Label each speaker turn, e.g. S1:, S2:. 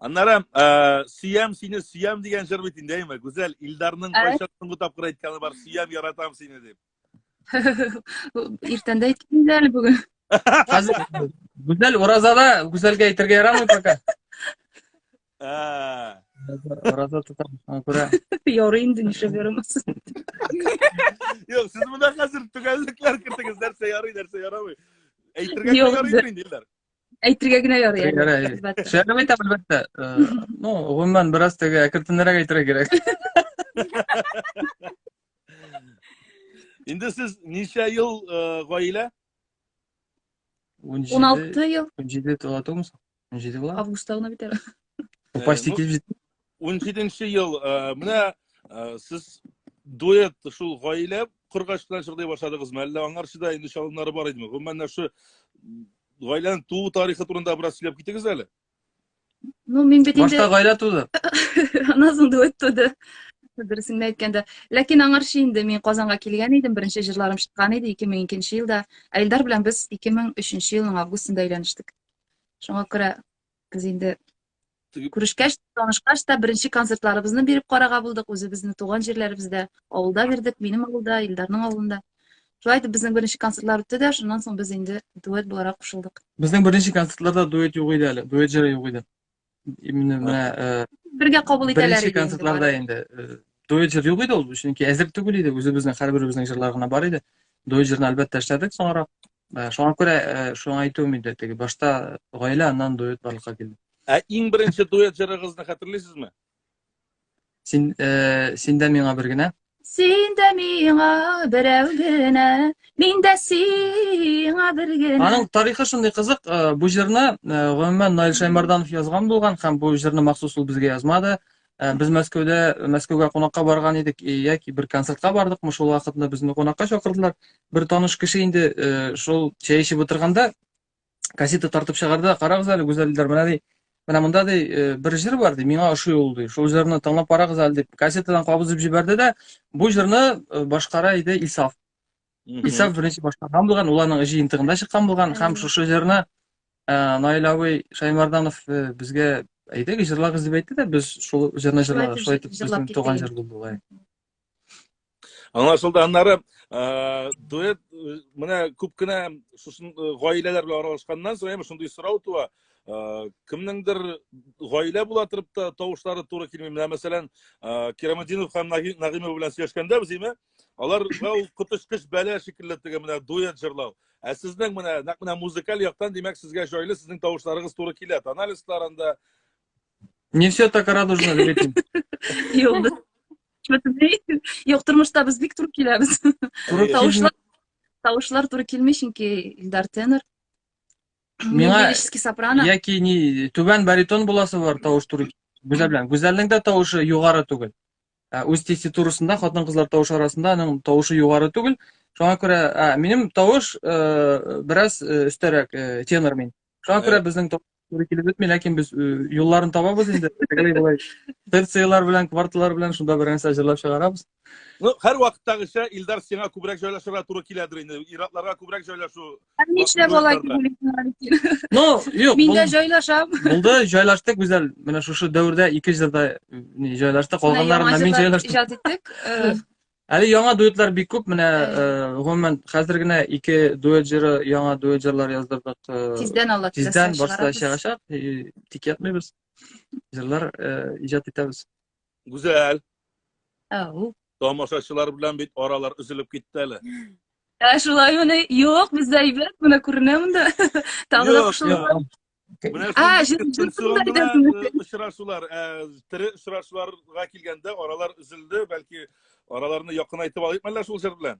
S1: Аннары, сөям сине, сөям дигән җыр бит инде, әйме? Гүзәл, Илдарның кайчан соңгы тапкыр әйткәне бар, сөям, яратам сине дип.
S2: Иртән дә әйткән инде әле бүген.
S3: Хәзер Гүзәл уразада, Гүзәлгә әйтергә ярамый пока. Ураза тотам, шуңа күрә.
S2: Ярый инде, нишләп ярамасын.
S1: Юк, сез монда хәзер төгәллекләр кертегез, нәрсә ярый, нәрсә ярамый. Әйтергә ярыйдыр инде, Илдар.
S2: Әйтергә генә ярый
S3: әле. Әлбәттә. Шәрәм әйтәм, әлбәттә. Ну, гомумән, бераз теге әкертенрәк әйтергә кирәк.
S1: Инде сез ничә ел гаилә?
S2: 16 ел.
S3: 17 тула түгелме соң? 17 була.
S2: Августта гына бит әле.
S3: Почти килеп җитте.
S1: 17 ел. Менә сез дуэт шул гаилә коргач белән чыгдый башладыгызмы? Әллә аңарчы да инде чалымнары бар идеме? Гомумән, шушы гаиләнең туу тарихы турында бераз сөйләп китегез әле.
S2: Ну, мин бит
S3: инде Башта гаилә туды.
S2: Аннан соң дуэт туды. Дөресен генә әйткәндә. Ләкин аңарчы инде мин Казанга килгән идем, беренче җырларым чыккан иде 2002 елда. Ә Илдар белән без 2003 елның августында өйләнештек. Шуңа күрә без инде күрешкәч, танышкач та беренче концертларыбызны биреп карага булдык, үзебезнең туган җирләребездә, авылда бирдек, минем авылда, Илдарның авылында. Шулай итеп безнең беренче концертлар үтте дә, шуннан соң без инде дуэт буларак кушылдык.
S3: Безнең беренче концертларда дуэт юк иде әле, дуэт җыры юк иде. Именно менә э,
S2: бергә кабул итәләр
S3: иде. Беренче концертларда инде э, дуэт җыр юк иде ул, чөнки әзер түгел иде, үзебезнең һәрберебезнең җырлары гына бар иде. Дуэт җырны әлбәттә эшләдек соңрак. Э, шуңа күрә шуңа әйтүем инде, теге башта гаилә, аннан дуэт барлыкка килде.
S1: Ә иң беренче дуэт җырыгызны хәтерлисезме?
S3: Син, э, син дә миңа бер генә.
S2: Син дә миңа берәү генә, мин дә сиңа бер генә.
S3: Аның тарихы шундый кызык, э, бу җырны э, гомумән Наил Шаймарданов язган булган һәм бу җырны махсус ул безгә язмады. Э, без Мәскәүдә Мәскәүгә кунакка барган идек, яки бер концертка бардыкмы, шул вакытны безне кунакка чакырдылар. Бер таныш кеше инде э, шул чәй эчеп утырганда кассета тартып чыгарды да, карагыз әле, гүзәлләр, менә ди, менә монда ди э, бер җыр бар ди, миңа ошый ул ди. Шул җырны тыңлап карагыз әле дип, кассетадан кабызып җибәрде дә, бу җырны башкара иде Илсаф. Илсаф беренче башкарган булган, ул аның җыентыгында чыккан булган һәм шушы җырны Наил абый Шаймарданов безгә әйдәгез җырлагыз дип әйтте дә, без шул җырны җырладык. Шулай итеп безнең туган җыр булды ул.
S1: Аңлашылды. Аннары дуэт менә күп кенә шушы гаиләләр белән аралашканнан соң әйме шундый сорау туа. Кемнеңдер гаилә була торып та тавышлары туры килми. Менә мәсәлән, Кираметдинов һәм Нагимова белән сөйләшкәндә без әйме, аларга ул коточкыч бәла шикелле теге менә дуэт җырлау. Ә сезнең менә нәкъ менә музыкаль яктан, димәк, сезгә җайлы, сезнең тавышларыгыз туры килә. Тональностьлар анда.
S3: Не все так радужно, дип
S2: Юк, без Юк, тормышта без бик туры киләбез. Тавышлар тавышлар туры килми, чөнки Илдар тенор.
S3: Миңа лирический сопрано. Яки ни түбән баритон буласы бар тавыш туры. Гүзәл белән. Гүзәлнең дә тавышы югары түгел. Ә, үз тесситурасында хатын-кызлар тавышы арасында аның тавышы югары түгел. Шуңа күрә ә, минем тавыш э, бераз э, өстәрәк, э, тенор мин. Шуңа күрә безнең тавыш туры килеп бетми, ләкин без э, юлларын табабыз инде. Тегеләй болай терциялар белән, кварталар белән шунда бер нәрсә җырлап чыгарабыз.
S1: Ну, һәр вакыттагыча Илдар сиңа күбрәк җайлашырга туры киләдер инде. Ир-атларга күбрәк җайлашу.
S2: Нишләп алай дип уйлыйсың,
S3: Алексей? Ну, юк.
S2: Мин дә җайлашам.
S3: Булды, җайлаштык, Гүзәл. Менә шушы дәвердә ике җырда ни җайлашты, калганнарында мин җайлаштым.
S2: Иҗат иттек.
S3: Э, Әле яңа дуэтлар бик күп. Менә э, гомумән хәзер генә ике дуэт җыры, яңа дуэт җырлар яздырдык.
S2: Э, тиздән Алла
S3: теләсә. Тиздән барысы да чыгачак. Тик ятмыйбыз. Җырлар иҗат итәбез.
S1: Гүзәл.
S2: Ау.
S1: Тамашачылар белән бит аралар өзелеп китте әле.
S2: Ә шулаймыни? Юк, бездә әйбәт, менә күренә монда. Тагы да кушылып.
S1: Менә ә, шундый очрашулар, ә, тере очрашуларга килгәндә аралар өзелде, бәлки араларны якынайтып алыйк мәллә шул җыр белән?